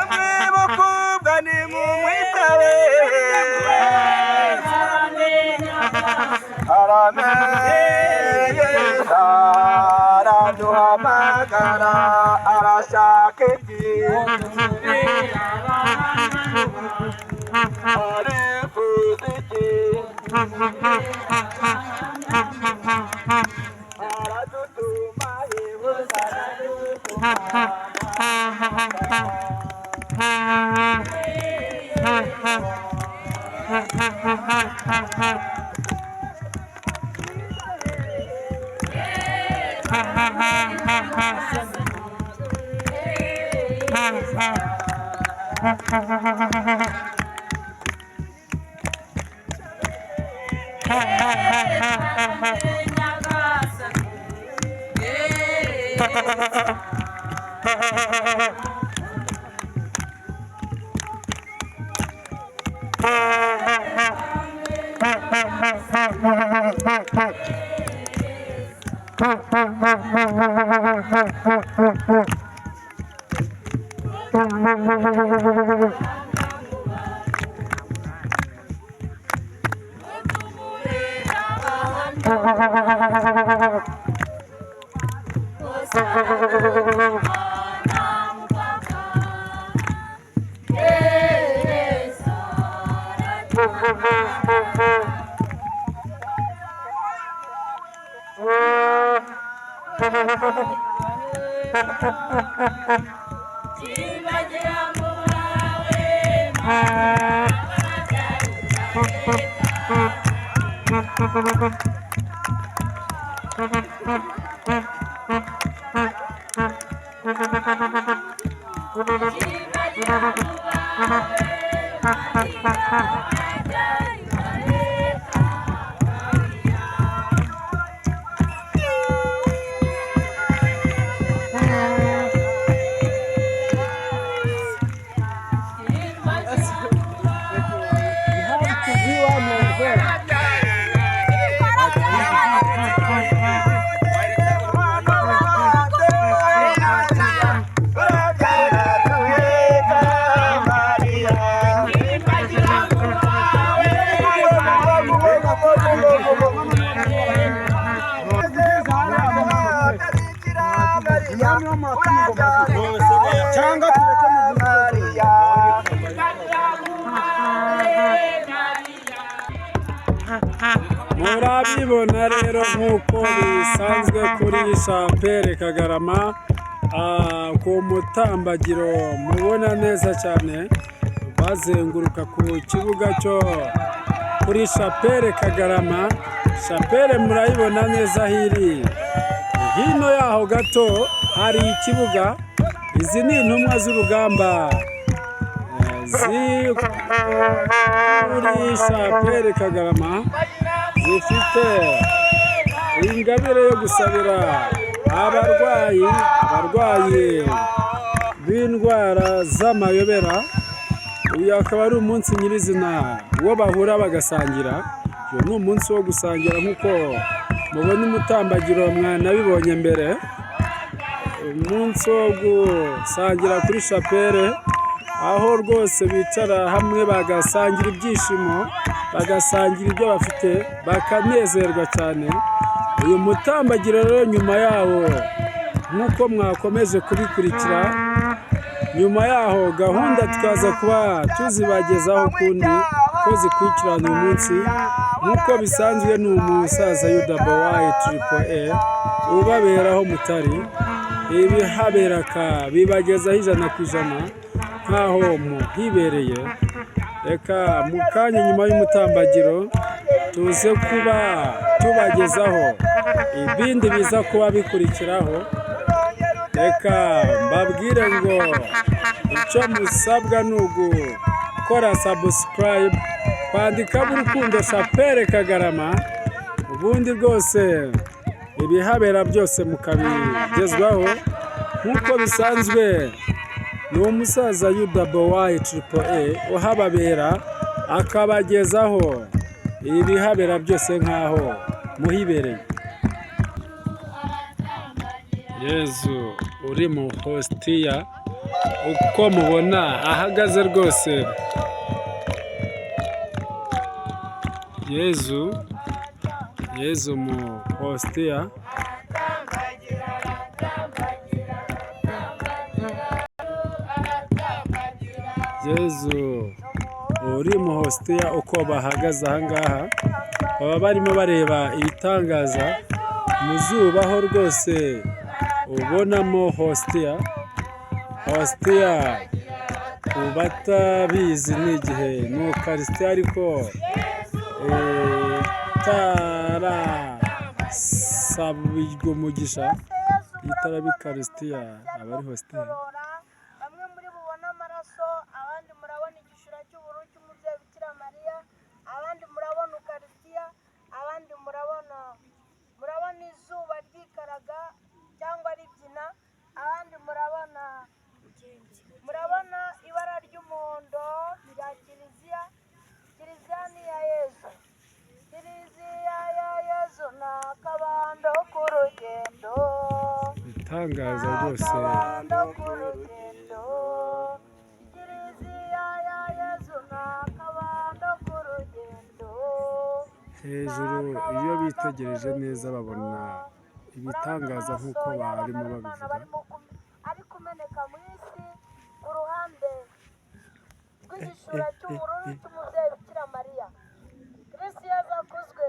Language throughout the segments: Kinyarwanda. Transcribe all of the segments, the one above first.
Namwe nimumwitabe arameza araduhamagara arashaka iki arifuza iki aradutuma hebuza Cyangwa tureke Murabibona rero nk'uko bisanzwe kuri Chapelle Kagarama, ku mutambagiro mubona neza cyane bazenguruka ku kibuga cyo kuri Chapelle Kagarama. Chapelle murayibona neza aho iri, hino yaho gato hari ikibuga. Izi ni intumwa z'urugamba ziri kuri Chapelle Kagarama, zifite ingabire yo gusabira abarwayi b'indwara z'amayobera. Uyu akaba ari umunsi nyirizina wo bahura bagasangira. Uyu ni umunsi wo gusangira nk'uko mubona umutambagiro mwanabibonye mbere, umunsi wo gusangira kuri Chapelle, aho rwose bicara hamwe bagasangira ibyishimo, bagasangira ibyo bafite, bakanezerwa cyane. Uyu mutambagiro rero nyuma yawo nk'uko mwakomeje kubikurikira, nyuma yaho gahunda tukaza kuba tuzibagezaho ukundi ko zikurikirana uyu munsi. Nk'uko bisanzwe ni umusaza Yuda Bowayi Triple A ubaberaho mutari ibihaberaka bibagezaho 100% nk'aho muhibereye. Reka mu kanya nyuma y'umutambagiro Tuze kuba tubagezaho ibindi biza kuba bikurikiraho. Reka mbabwire ngo icyo musabwa ni ugukora subscribe, kwandikamo Urukundo Chapelle Kagarama, ubundi rwose ibihabera byose mukabigezwaho nk'uko bisanzwe. Ni umusaza Yuda Bowayi Triple A uhababera, akabagezaho ibihabera byose nk'aho muhibereye. Yezu uri mu hositiya, uko mubona ahagaze rwose. Yezu mu hositiya. Yezu uri mu hositiya, uko bahagaze aha ngaha baba barimo bareba ibitangaza mu zuba, aho rwose ubonamo hositiya. Hositiya ku batabizi ni igihe ni ukarisitiya, ariko itarasabirwa umugisha. Itaraba ikarisitiya aba ari hositiya. Bamwe muri bubona amaraso, abandi murabona igishura cy'ubururu cy'umubyeyi Bikira Mariya, abandi murabona ukarisitiya, abandi murabona izuba ryikaraga cyangwa ribyina, abandi murabona ibara ry'umuhondo rya kiliziya. Kiliziya ni iya Yezu. Kiliziya ya Yezu ni akabando k'urugendo. Ibitangaza rwose. Akabando k'urugendo. Kiliziya ya Yezu ni akabando k'urugendo. Hejuru iyo bitegereje neza babona ibitangaza nk'uko barimo babivuga. Ari kumeneka mu isi ku ruhande rw'igishura cy'ubururu cy'umubyeyi Bikira Mariya. Kristo Yezu akuzwe.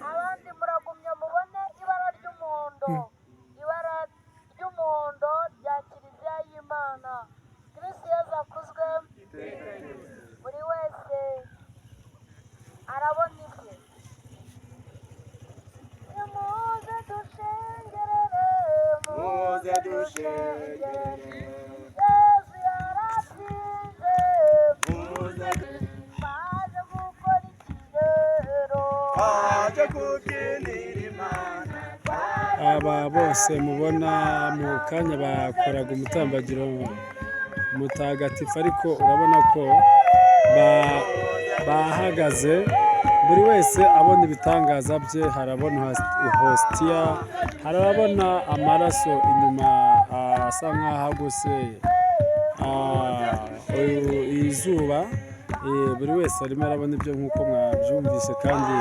Abandi muragumya mubone ibara ry'umuhondo, ibara ry'umuhondo rya kiliziya y'Imana. Kristo Yezu akuzwe. Buri wese arabona ibye. Nimuze dushengerere, Muze dushengerere. Yezu yaratsinze. Muze. Baje gukora ikirero. Twaje kubyinira Imana. Aba bose mubona mu kanya bakoraga umutambagiro mutagatifu, ariko urabona ko bahagaze buri wese abona ibitangaza bye. Harabona hositiya, harabona amaraso inyuma asa nk'aho agose izuba. Buri wese arimo arabona ibyo nk'uko mwabyumvise, kandi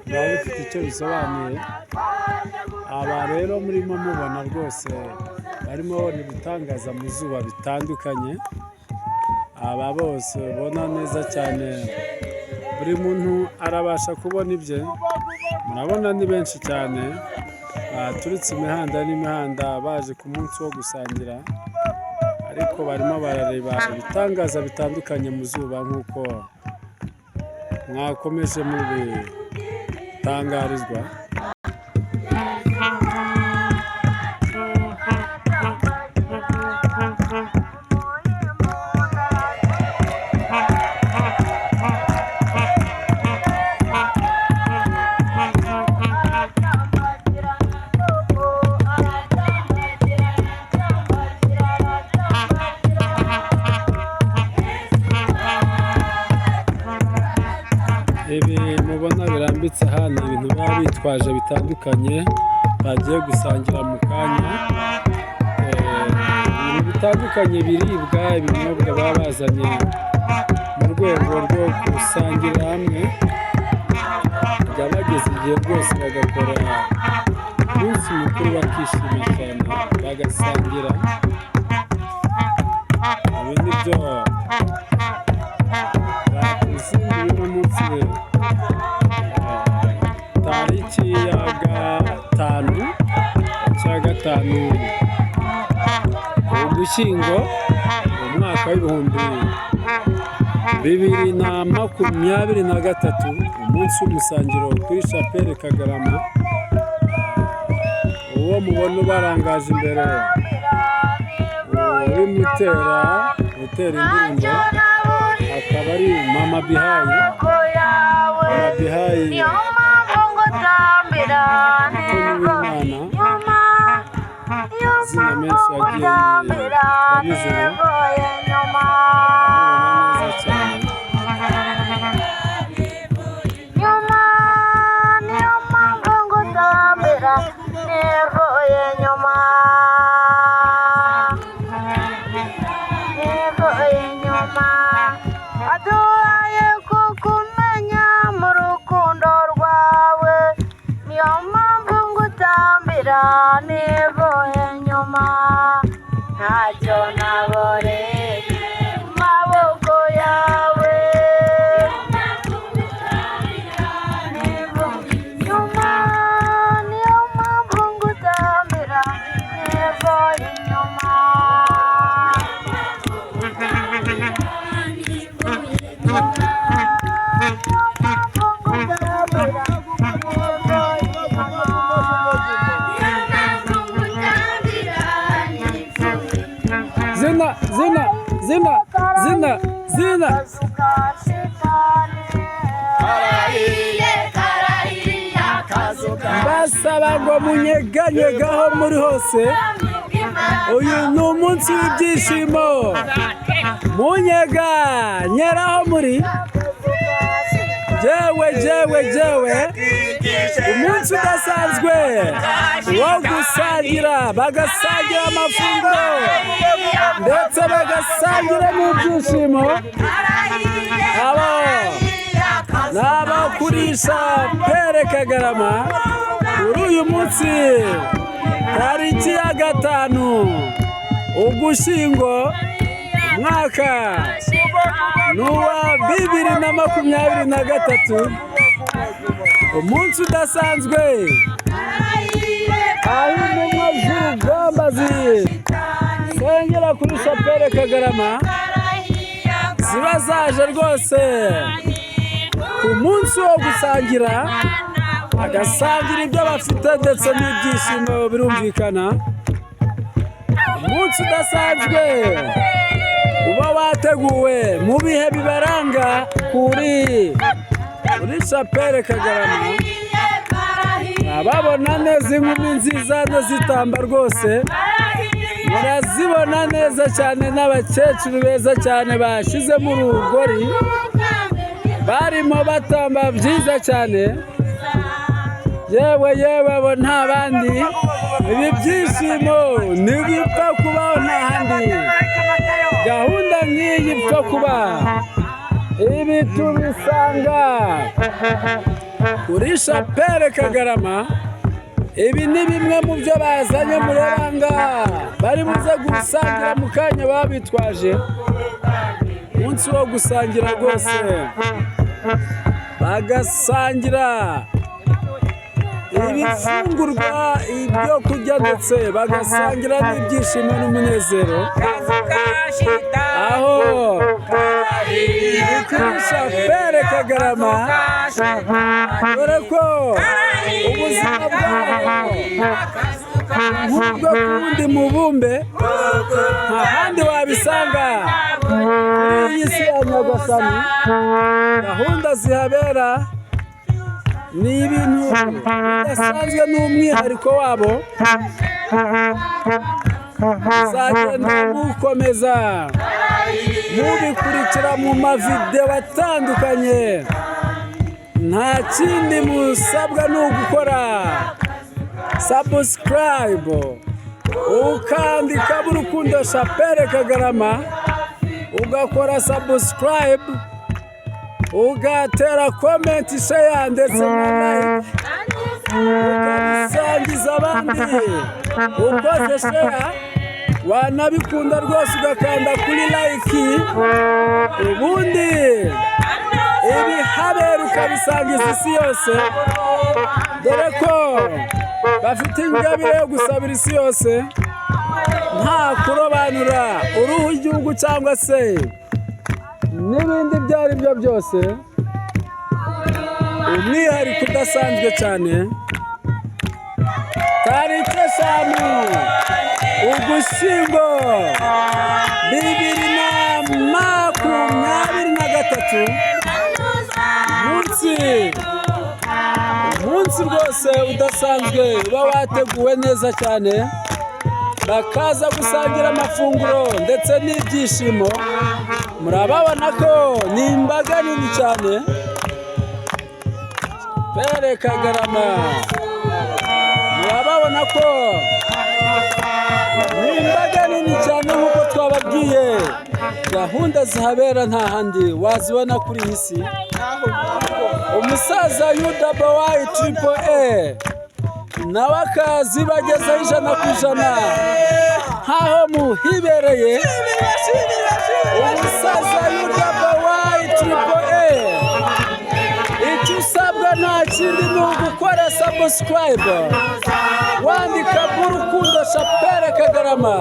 biba bifite icyo bisobanuye. Aba rero murimo mubona rwose barimo babona ibitangaza mu zuba bitandukanye. Aba bose ubona neza cyane, buri muntu arabasha kubona ibye. Murabona ni benshi cyane baturutse imihanda n'imihanda baje ku munsi wo gusangira, ariko barimo barareba ibitangaza bitandukanye mu zuba nk'uko mwakomeje mubitangarizwa. Ibi mubona birambitse aha ni ibintu baba bitwaje bitandukanye bagiye gusangira mu kanya. Ibintu bitandukanye biribwa, ibinyobwa baba bazanye mu rwego rwo gusangira hamwe. Bajya bageze igihe rwose bagakora umunsi mukuru, bakishima cyane, bagasangira. Ibi ni byo bakuzinduye uno munsi, tariki ya 5 cya 5 Ugushyingo, mu mwaka w'ibihumbi 2023, umunsi w'umusangiro kuri Chapelle Kagarama. Uwo mubona ubarangaje imbere, urimo utera indirimbo, akaba ari Mama Bihayi. Mama Bihayi, Niyo mpamvu ngutambira. Mutoni w'Imana, Nyuma, niyo amazina menshi mpamvu yagiye ngutambira nijoro. Nivuye nyuma. Mubona neza cyane. Nyuma, niyo mpamvu ngutambira nivuye nyuma, nivuye inyuma. Waduhaye kukumenya mu rukundo rwawe, niyo mpamvu ngutambira nivuye inyuma. Ntacyo naboreye mu maboko yawe. Nyuma, niyo mpamvu ngutambira nivuye inyuma. Zina, zina, zina, zina, zina. Basaba ngo munyeganyege aho muri hose. Uyu ni umunsi w'ibyishimo. Munyega nyeraho muri. Jewe, jewe, jewe, umunsi udasanzwe wo gusangira, bagasangira amafunguro ndetse bagasangira n'ibyishimo. Abo ni abakurisha Pere Kagarama kuri uyu munsi, tariki ya 5 Ugushyingo, umwaka ni uwa 2023, umunsi udasanzwe aho intumwa z'urugamba zisengera kuri Chapelle Kagarama ziba zaje rwose ku munsi wo gusangira, bagasangira ibyo bafite ndetse n'ibyishimo. Birumvikana, umunsi udasanzwe uba wateguwe mu bihe bibaranga kuri Chapelle Kagarama. Ababona neza inkumi nziza hano zitamba rwose, murazibona neza cyane, n'abakecuru beza cyane bashyizemo urugori, barimo batamba byiza cyane. Yewe yewe, abo nta bandi, ibi byishimo ntibipfa kubaho nta handi. Gahunda nk'iyi ipfa kuba, ibi tubisanga kuri Chapelle Kagarama. Ibi ni bimwe mu byo bazanye murabanga bari buze gusangira mu kanya babitwaje. Umunsi wo gusangira rwose, bagasangira ibifungurwa, ibyo kurya, ndetse bagasangira n'ibyishimo n'umunezero. Aho kuri Chapelle Kagarama, dore ko ubuzima bwabo nk'ubwo ku wundi mubumbe, nta handi wabisanga kuri iyi si ya Nyagasani. Gahunda zihabera ni ibintu bidasanzwe, n'umwihariko wabo. Muzagenda mukomeza mubikurikira mu mavidewo atandukanye. Nta kindi musabwa ni ugukora subscribe, ukandika Urukundo Chapelle Kagarama, ugakora subscribe, ugatera comment, share ndetse na like, ukabisangiza abandi. Ukoze share, wanabikunda rwose ugakanda kuri like, ubundi ibihabera ukabisangiza isi yose, dore ko bafite ingabire yo gusabira isi yose nta kurobanura uruhu, igihugu cyangwa se N'ibindi ibyo ari byo byose, umwihariko udasanzwe cyane, tariki 5 Ugushyingo 2023, umunsi rwose udasanzwe uba wateguwe neza cyane, bakaza gusangira amafunguro ndetse n'ibyishimo. Murababona ko ni imbaga nini cyane. Pere Kagarama, murababona ko ni imbaga nini cyane. Nk'uko twababwiye, gahunda zihabera nta handi wazibona kuri iyi si. Umusaza UWI triple A nawe akazibagezaho 100% nkaho muhibereye. Umusaza UWI triple A, icyo usabwa nta kindi ni ugukora subscribe, wandika Urukundo Chapelle Kagarama,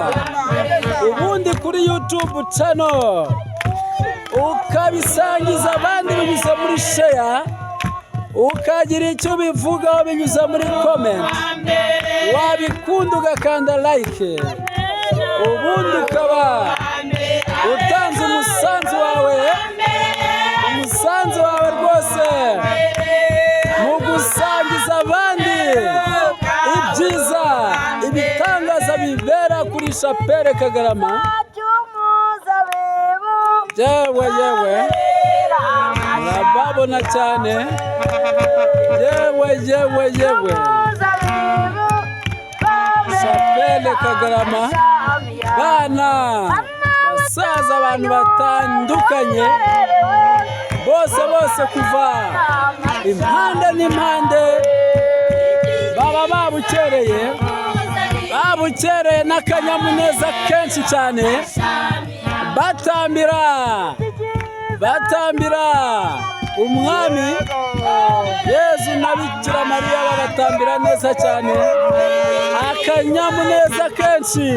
ubundi kuri YouTube channel ukabisangiza abandi binyuze muri share, ukagira icyo ubivugaho binyuze muri comment, wabikunda ugakanda like, ubundi ukaba utanze umusanzu wawe, umusanzu wawe rwose mu gusangiza abandi ibyiza, ibitangaza bibera kuri Chapelle Kagarama. Yewe yewe, murababona cyane. Yewe yewe yewe, Chapelle Kagarama, bana, basaza, abantu batandukanye bose bose kuva impande n'impande baba babukereye, babukereye n'akanyamuneza kenshi cyane, batambira, batambira umwami Yezu na Bikira Mariya, babatambira neza cyane, akanyamuneza kenshi,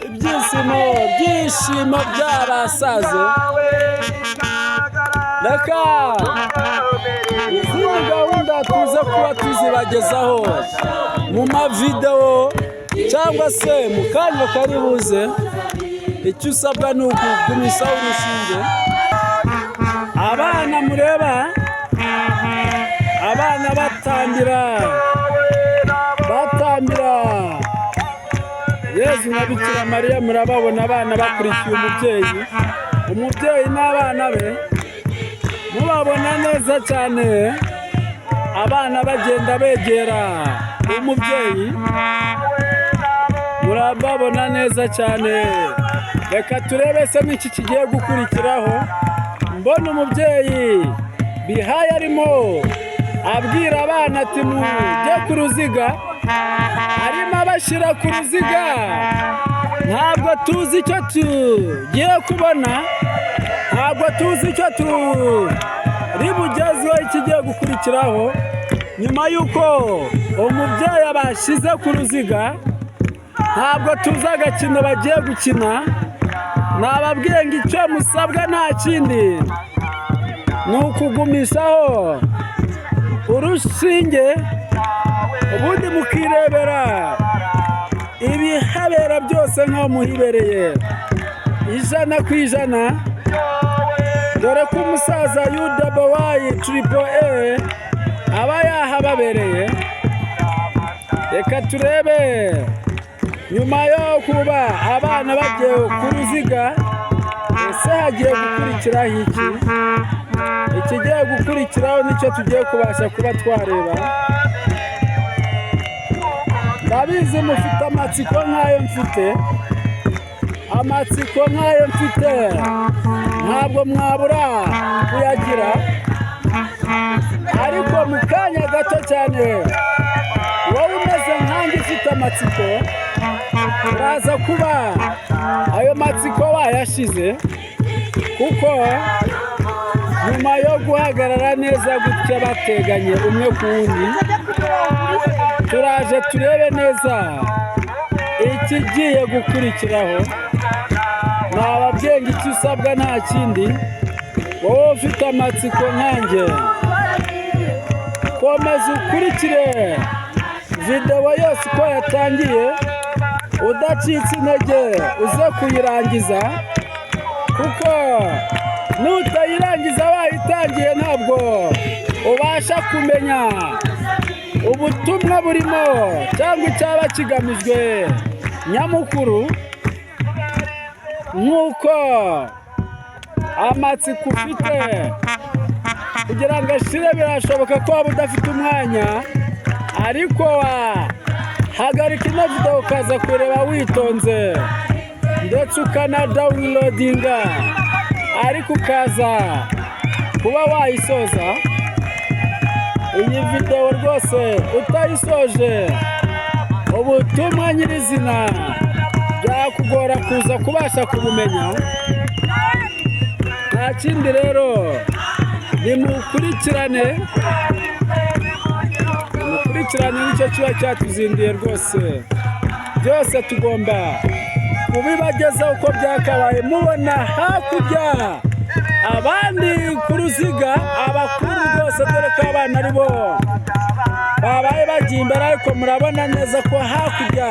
ibyishimo, byishimo by'abasaze. Reka izindi gahunda tuze kuba tuzibagezaho mu mavidewo cyangwa se mu kanya kari buze. Icyo usabwa ni ukugumishaho urushinge. Abana mureba, abana batambira, batambira Yezu na Bikira Mariya. Murababona abana bakurikiye umubyeyi, umubyeyi n'abana be, mubabona neza cyane, abana bagenda begera umubyeyi, murababona neza cyane. Reka turebe se n'iki kigiye gukurikiraho. Mbona umubyeyi bihaye arimo abwira abana ati: "Mujye ku ruziga." Arimo abashyira ku ruziga. Ntabwo tuzi icyo tugiye kubona, ntabwo tuzi icyo turi bugezeho, ikigiye gukurikiraho nyuma y'uko umubyeyi abashyize ku ruziga. Ntabwo tuzi agakino bagiye gukina. Nababwiye ngo icyo musabwa nta kindi ni ukugumishaho urushinge, ubundi mukirebera ibihabera byose nk'aho muhibereye 100%, dore ko umusaza UWI triple A aba yahababereye. Reka turebe nyuma yo kuba abana bagiye ku ruziga, ese hagiye gukurikiraho iki? Ikigiye gukurikiraho nicyo tugiye kubasha kuba twareba. Ndabizi mufite amatsiko nk'ayo mfite, amatsiko nk'ayo mfite ntabwo mwabura kuyagira. Ariko mu kanya gato cyane, wowe umeze nkanjye ufite amatsiko, uraza kuba ayo matsiko wayashize, kuko nyuma yo guhagarara neza gutya bateganye umwe ku wundi, turaje turebe neza ikigiye gukurikiraho. Ni ababyeyi, icyo usabwa nta kindi. Wowe ufite amatsiko nkanjye, komeza ukurikire videwo yose uko yatangiye udacitse intege, uze kuyirangiza, kuko nutayirangiza wayitangiye ntabwo ubasha kumenya ubutumwa burimo cyangwa icyaba kigamijwe nyamukuru. Nk'uko amatsiko ufite kugira ngo ashire, birashoboka ko waba udafite umwanya, ariko wahagarika ino videwo ukaza kureba witonze, ndetse ukanadownloadinga, ariko ukaza kuba wayisoza. Iyi videwo rwose utayisoje ubutumwa nyirizina byakugora kuza kubasha kubumenya. Nta kindi rero, nimukurikirane, nimukurikirane, nicyo kiba cyatuzinduye rwose. Byose tugomba kubibagezaho uko byakabaye. Mubona hakurya abandi ku ruziga, abakuru rwose, dore ko abana ari bo babaye bagiye imbere, ariko murabona neza ko hakurya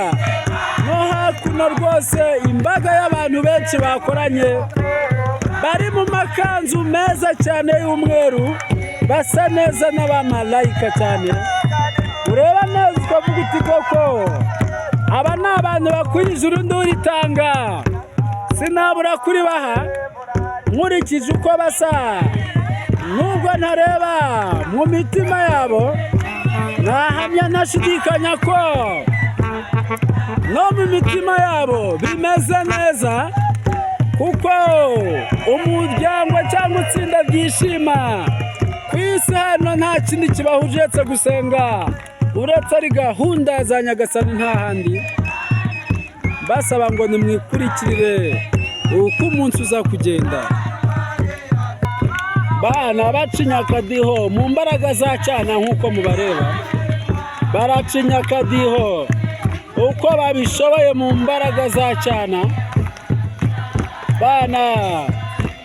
no hakuno rwose imbaga y'abantu benshi bakoranye, bari mu makanzu meza cyane y'umweru, basa neza n'abamarayika cyane. Ureba neza ukavuga uti: "Koko aba ni abantu bakwiye ijuru ritanga." Sinabura kuribaha nkurikije uko basa, nubwo ntareba mu mitima yabo, nahamya ntashidikanya ko no mu mitima yabo bimeze neza, kuko umuryango cyangwa itsinda ryishima ku isi hano nta kindi kibahuje uretse gusenga, uretse ari gahunda za Nyagasani, nta handi. Basaba ngo nimwikurikirire uko umunsi uza kugenda. Bana bacinya akadiho mu mbaraga za cyana, nk'uko mubareba baracinya akadiho uko babishoboye mu mbaraga za cyana. Bana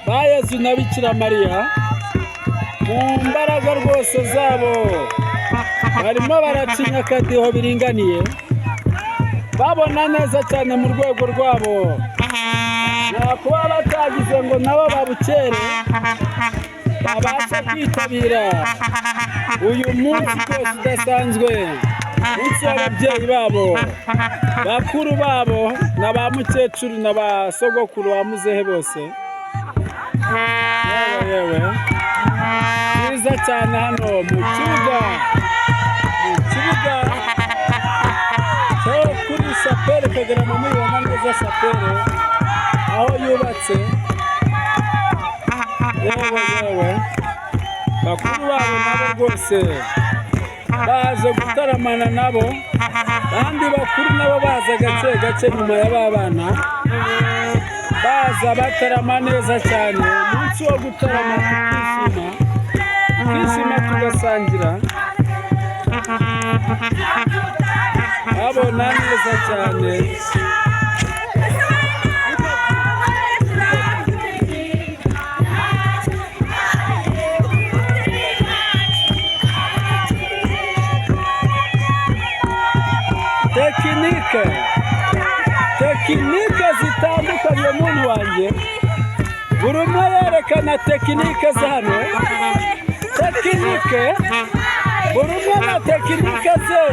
ba Yezu na Bikira Mariya mu mbaraga rwose zabo barimo baracinya akadiho biringaniye, babona neza cyane mu rwego rwabo. Nta kuba batagize ngo nabo babukere babashe kwitabira uyu munsi rwose udasanzwe, umunsi w'ababyeyi babo, bakuru babo na ba mukecuru na ba sogokuru ba muzehe bose. Yewe yewe, byiza cyane hano mu kibuga cyo kuri Chapelle Kagarama. Mubibona neza chapelle aho yubatse. Yewe yewe, bakuru babo nabo rwose baje gutaramana nabo, abandi bakuru nabo baza gake gake nyuma ya ba bana, baza batarama neza cyane. Umunsi wo gutarama, tukishima, tukishima, tugasangira, babona neza cyane. Tekinike, tekinike zitandukanye, muntu wanjye, buri umwe yerekana tekinike ze hano. Tekinike, buri umwe na tekinike ze,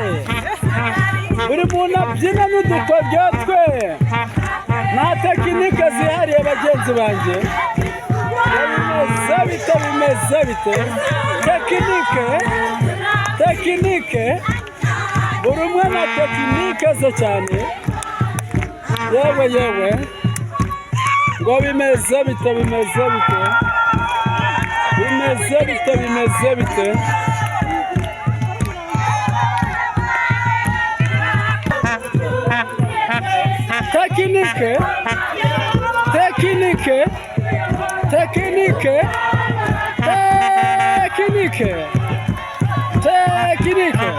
buri muntu abyina n'udukoryo twe nta tekinike zihariye. Bagenzi banjye, bimeze bite? Bimeze bite? Tekinike, tekinike, buri umwe na tekinike ze cyane. Yewe yewe, ngo bimeze bite? Bimeze bite? Bimeze bite? Bimeze bite? Tekinike, tekinike, tekinike, tekinike, tekinike,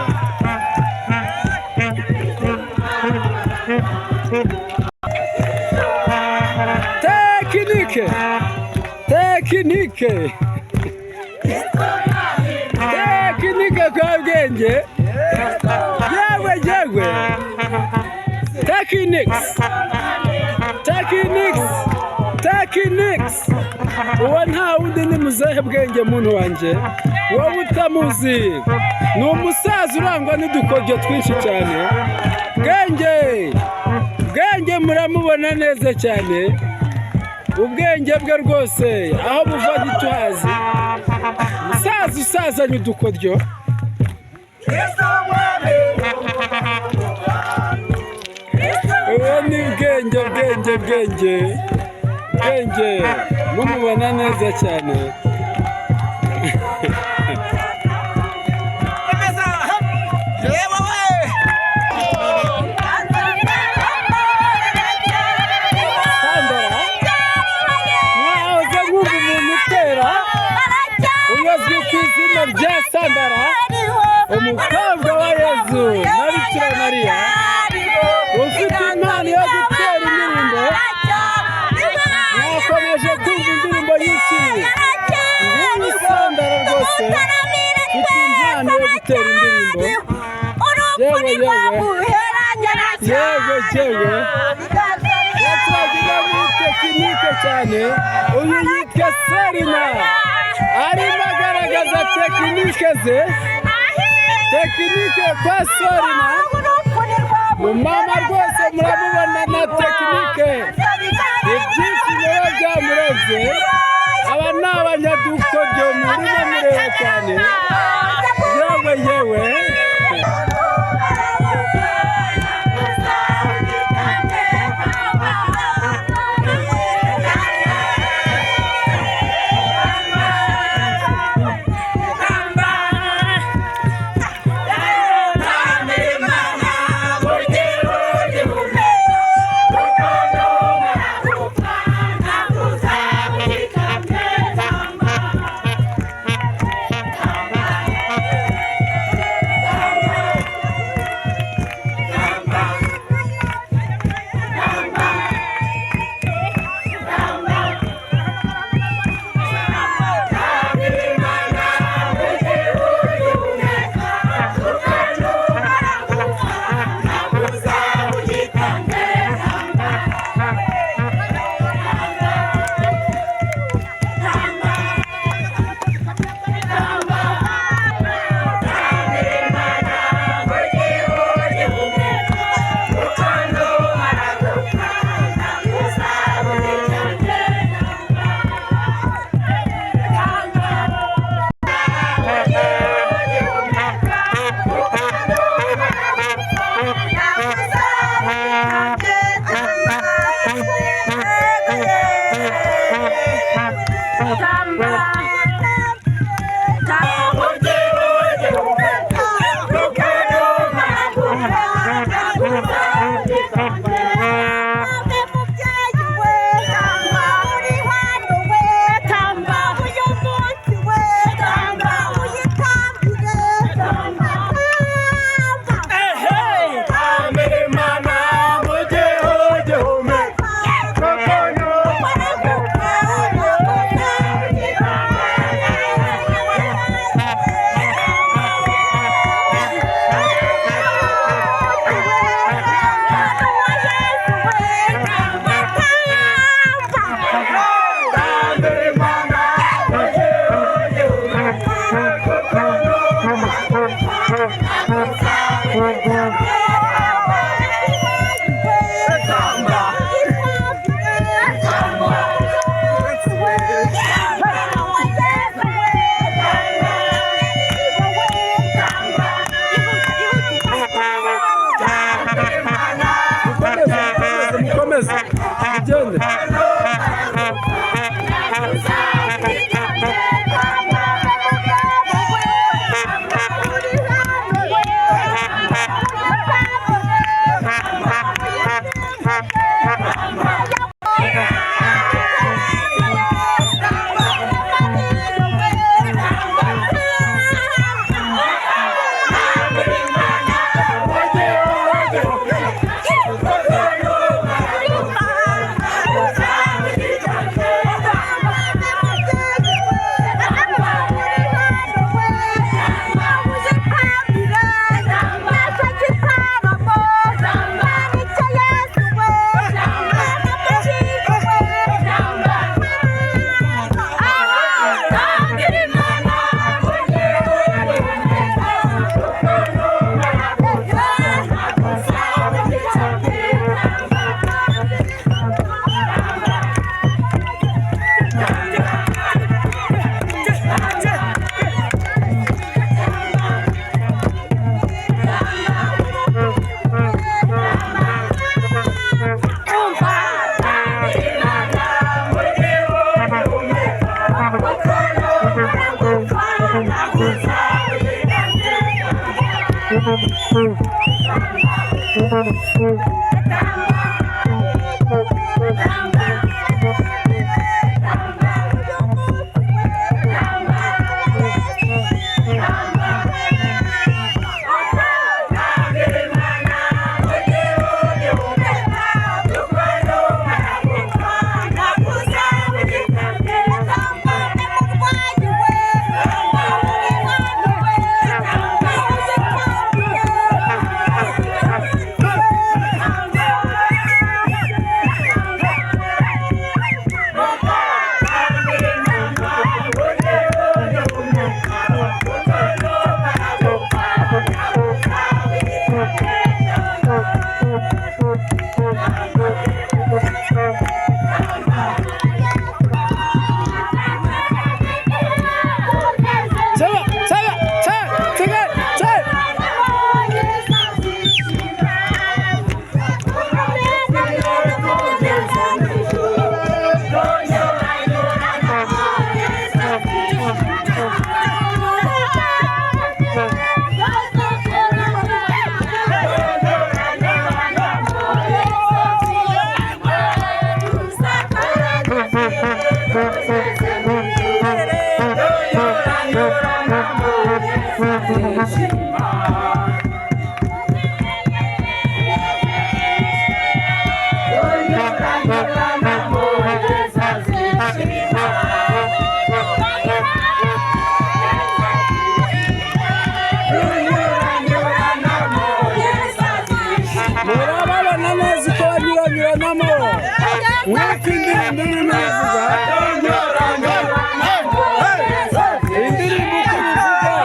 Tekinike, tekinike kwa Bwenge. Yewe yewe, tekinikisi, tekinikisi, tekinikisi. Uwo nta wundi ni muzehe Bwenge, muntu wanjye. Wowe utamuzi, ni umusaza urangwa n'udukoryo twinshi cyane. Bwenge, Bwenge muramubona neza cyane. Ubwenge bwe rwose aho buva ntituhazi. Umusaza usazanye udukoryo. Uwo ni Bwenge, Bwenge, Bwenge, Bwenge, mumubona neza cyane. Sandara, mwahoze mwumva umuntu utera, uyazwi ku izina rya Sandara, umukobwa wa Yezu na Bikira Mariya, ufite impano yo gutera indirimbo. Mwakomeje kumva indirimbo nyinshi. Nguyu Sandara rwose ufite impano yo gutera indirimbo. Yewe yewe, yewe yewe, yatwagira muri tekinike cyane. Uyu yitwa Serina, arimo agaragaza tekinike ze. Tekinike kwa Serina, mama rwose muramubona na tekinike. Ibyinshi biba byamurenze. Aba ni abanyadukoryo murimo mureba cyane. Yewe yewe. Murababona neza uko banyuranyuranamo nk'uko indirimbo irimo ivuga, indirimbo uko ibivuga,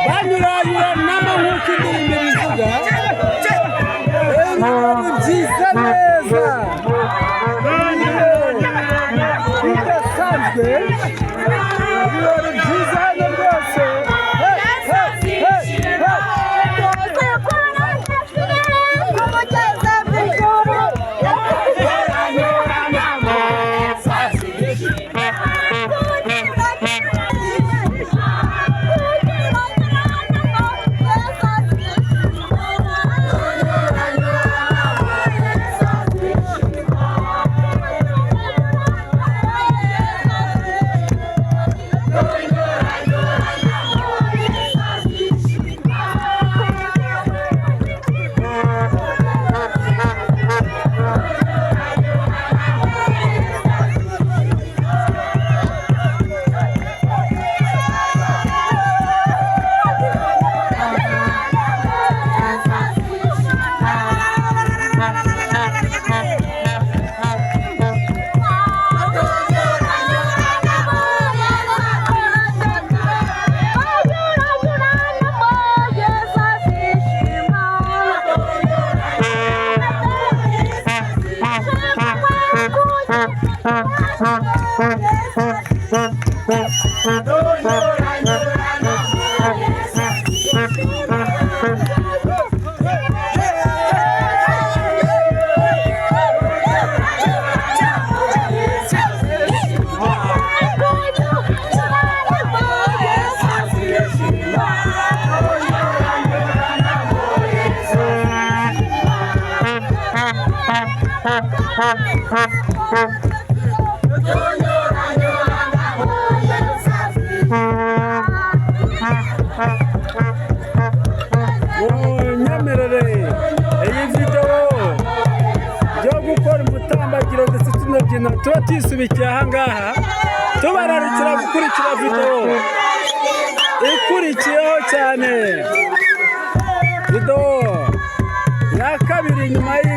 banyuranyuranamo nk'uko indirimbo ibivuga. Ibirori byiza neza bidasanzwe, ibirori byiza hano rwose. Hey, hey, hey, hey. Munyemerere iyi videwo yo gukora umutambagiro ndetse tunabyina tuba tuyisubikiye ahangaha, tubararikira gukurikira videwo ikurikiyeho cyane, videwo ya kabiri nyuma y'iyi.